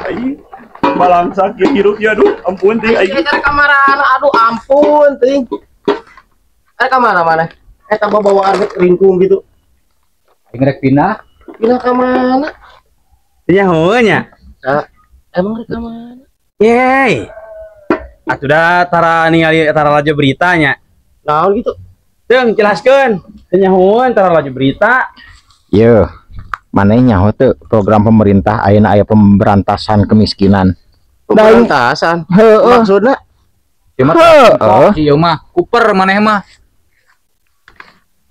Aing balangsak ieu hirup ya aduh ampun ting aing. Eta kamarana aduh ampun ting. Ka mana maneh? Eta bawaan ringkung gitu. Aing rek pindah. Pindah ka mana? Nya heueuh nya. Emang rek ka mana? Yeay. Atuh da tara ningali tara laju beritanya. Naon gitu? Teung jelaskeun. Teu nyahoeun tara laju berita. Yeuh. Maneh nyaho teu program pemerintah ayeuna aya pemberantasan kemiskinan. Pemberantasan? Heeh. Maksudna? Heeh. Ieu mah kuper maneh mah.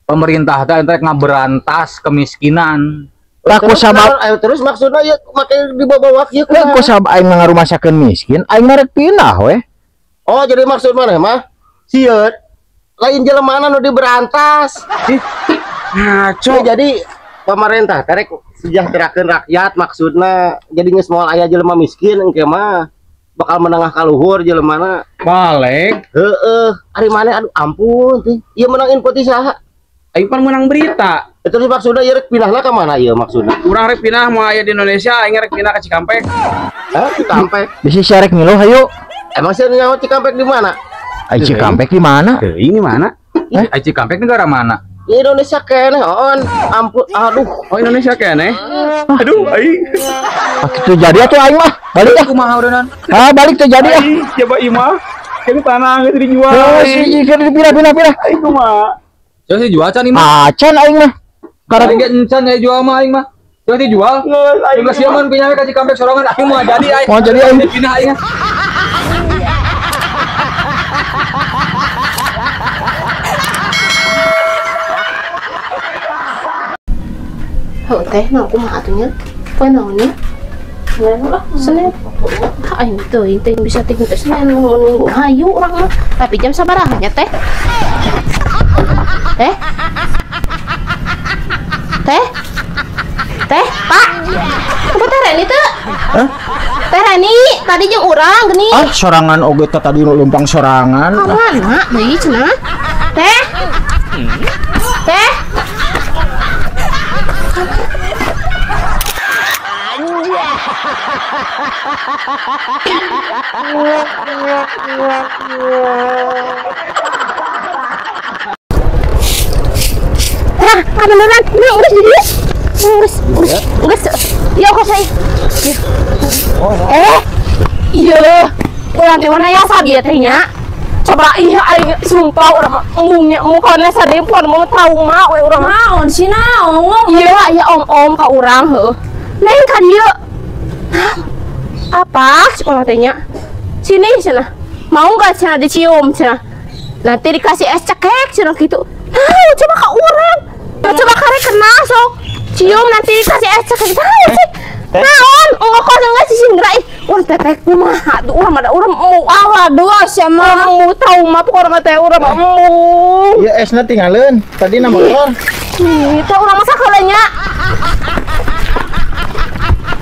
Pemerintah teh rek ngaberantas kemiskinan. Lah ku sabab terus maksudna ieu make dibawa-bawa kieu kumaha? Ku sabab aing ngarumasakeun miskin, aing mah rek pindah we. Oh, jadi maksud maneh mah sieun lain jelemana nu diberantas. Ngaco. Jadi pemerintah teh rek sejahterakeun rakyat maksudna. Jadi geus moal aya jelema miskin engke mah bakal menengah ka luhur jelemana. Balik. Heeh, ari maneh aduh ampun teh. Ieu menang info ti saha? Aing pan menang berita. Terus maksudna ieu rek pindahna ka mana ieu maksudna? Urang rek pindah moal aya di Indonesia, aing rek pindah ka Cikampek. Hah, Cikampek. Bisi sia rek ngilu hayu. Emang sih nyawa Cikampek di mana? Ai Cikampek di mana? Ini mana? Ai Cikampek negara mana? Indonesia keneh, on. Ampun, aduh. Oh, Indonesia keneh. Aduh, aing. Ah, kitu jadi atuh aing mah. Balik ah. Kumaha udahan? Ah, balik teu jadi ah. Coba ieu mah. Keun tanah geus dijual. Oh, si pindah. Aing kumaha? Coba sih jual can ieu mah. Acan aing mah. Karena ge encan aya jual mah aing mah. Coba dijual. Geus ieu mun pindah ka Cikampek sorangan aing moal jadi aing. Moal jadi aing. Pindah aing. Heuh teh naon kumaha atuh nya? Poe naon nya? Lah Senin. Aing teuing teh bisa teh teh Senin nunggu hayu urang mah. Tapi jam sabaraha nya teh? Teh? Teh? Teh, Pak. Kumaha Teh Reni teu? Hah? Teh Reni tadi jeung urang geuning. Ah, sorangan oge teh tadi lumpang sorangan. Ka mana deui cenah? Teh? Teh? Nah, kebeneran, nah, urus di dieu. Urus. Ya, kok saya. Iya. Urang teh mana ya sabi teh nya? Coba iya aing sumpah urang mah embungnya mukana sadempon mau trauma we urang mah. Naon sih naon? Iya, iya om-om ka urang heuh. Neng ka dieu. Apa sekolah teh nya? Sini cenah. Mau enggak cenah dicium cenah? Nanti dikasih es cekek cenah gitu. Nah, coba ka urang. Coba karek kenal sok. Cium nanti dikasih es cekek. Naon sih? Naon? Ongkoh enggak sih sindra ih. Urang teh kumaha tuh urang mah urang emu aduh sia mah emu trauma pokona mah teh urang mah emu. Ieu esna tinggalin tadi na motor. Ih, teh urang mah sakola nya.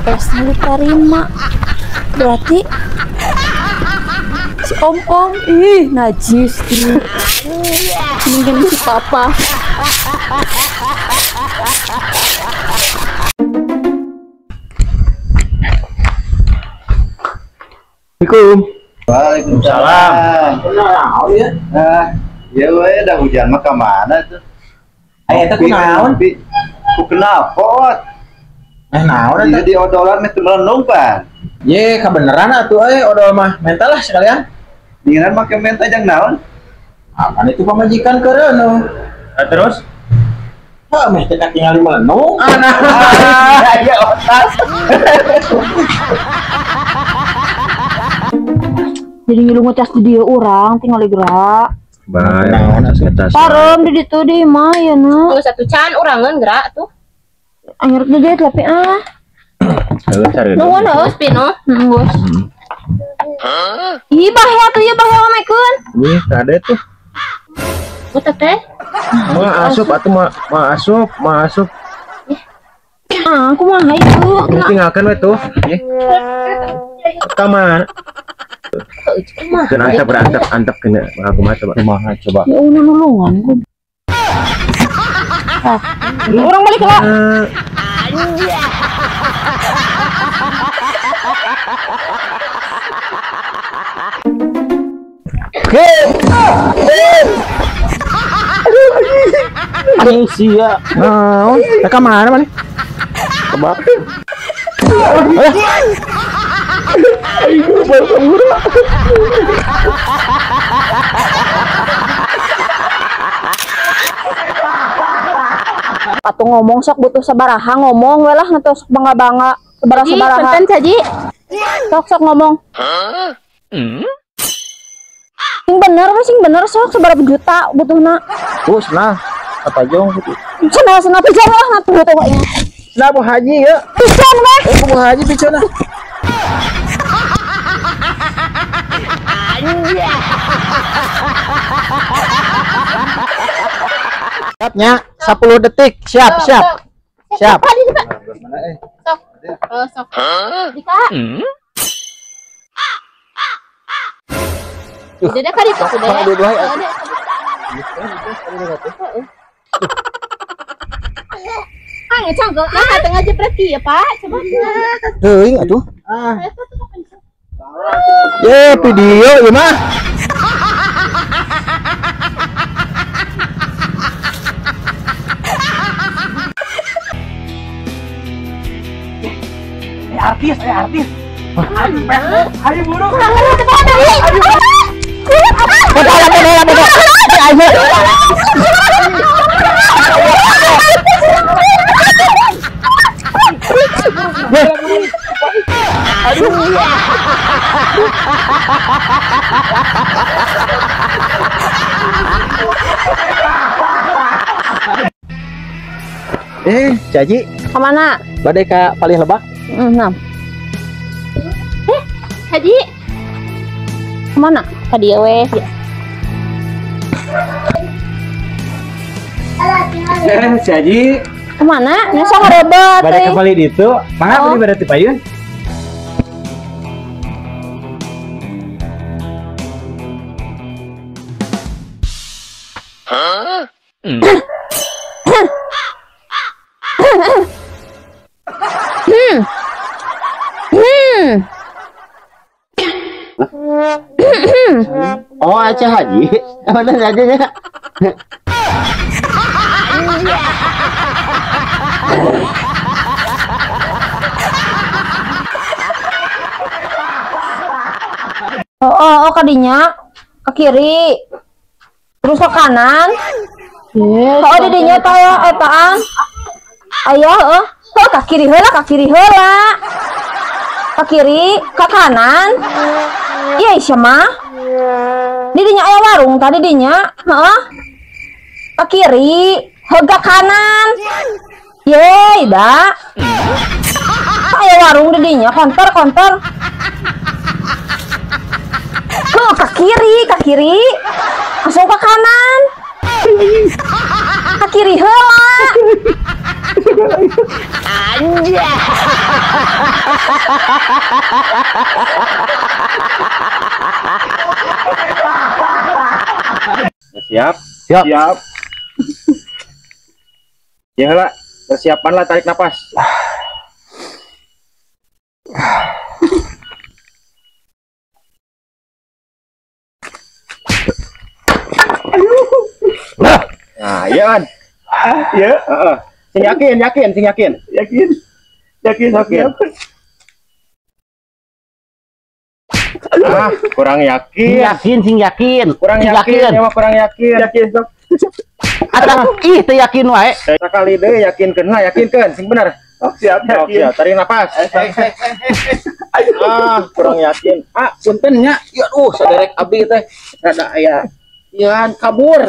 Esna diterima. Berarti si om-om ih najis ini. Mungkin si papa. Assalamualaikum. Waalaikumsalam. Naon ya? Nah, ya we dah hujan mah ka mana tuh? Aya teh kunaon? Ku knalpot. Naon eta? Di odolan meh teu melenung pan. Ye, kabeneran atuh euy odol mah. Menta lah sekalian. Dinginan make menta jang naon? Apan itu pamajikan keureun. Nah, terus? Heuh, meh teh katingali melenung. Ah, nah. Ya otak. Jadi ngilu ngecas di dia urang tinggal gerak. Bae, naon ngecas. Parem di ditu di mah ya na. Tuh satu can urangeun gerak tuh. Anggeur di dieu tapi ah. Heuh, cari. Nuhun heuh pino. Heeh, geus. Ih, bahaya tuh ya bahaya makeun. Ih, kade tuh. Oh, teteh. Mah asup atuh mah asup, mah asup. Ah, kumaha itu? Tinggalkan we tuh. Ye. Ka mana? Kena antap antap kena aku mah coba. Kumaha coba. Ya udah nulungan gua. Orang balik lah. Anjing sia. Naon? Ka mana maneh? Kebak. Aing baru kabur. Atuh ngomong sok butuh sabaraha ngomong we lah nanti sok bangga-bangga sabaraha-sabaraha. Punten Caji. Sok sok ngomong. Sing bener we sing bener sok sabaraha juta butuhna. Terus nah, apa jong gitu. Cenah cenah pican lah nah butuh aing. Nah Bu Haji ya. Pican we. Bu Haji pican lah. Siapnya 10 detik. Siap, siap. Siap. Sok. Sok. Dika. Udah kali itu udah. Ah, ngecangkel. Nah, tengah jepret ya, Pak. Coba. Teuing atuh. Ah. Ye, video ieu mah. Artis, artis. Ayo buru. Caji. Kemana? Badai ka palih lebak. Nah. Haji. Kemana? Tadi ya weh. Caji. Kemana? Nyesel ngarebet. Badai ka palih ditu. Mangga beli badai ti payun. Hah? Oh, Aceh Haji. Mana saja ya? Oh, kadinya ke kiri. Terus ke kanan. Oh, didinya teh ya etaan. Aya heuh. Heuh ka kiri heula, ka kiri heula. Ke kiri, ke kanan. Iya, sia mah. Didinya aya warung tadi dinya, heeh. Ke kiri, heuh ke kanan. Ye, da. Aya warung didinya, konter-konter. Heuh, ke kiri, langsung ke kanan. Ke kiri heula. Anjay. Siap, siap. Siap. Ya lah, persiapan lah, tarik napas. Nah, iya kan? Iya, heeh. Sing yakin, yakin, sing yakin. Yakin. Yakin, yakin. Ah, kurang yakin. Yakin, sing yakin. Kurang yakin, ya kurang yakin. Yakin, sok. Atau ih teu yakin wae. Sakali deui yakinkeun lah, yakinkeun sing bener. Oh, siap, yakin. Siap, tarik napas. Ah, kurang yakin. Ah, punten nya. Ya aduh, saderek abdi teh rada aya. Ian kabur.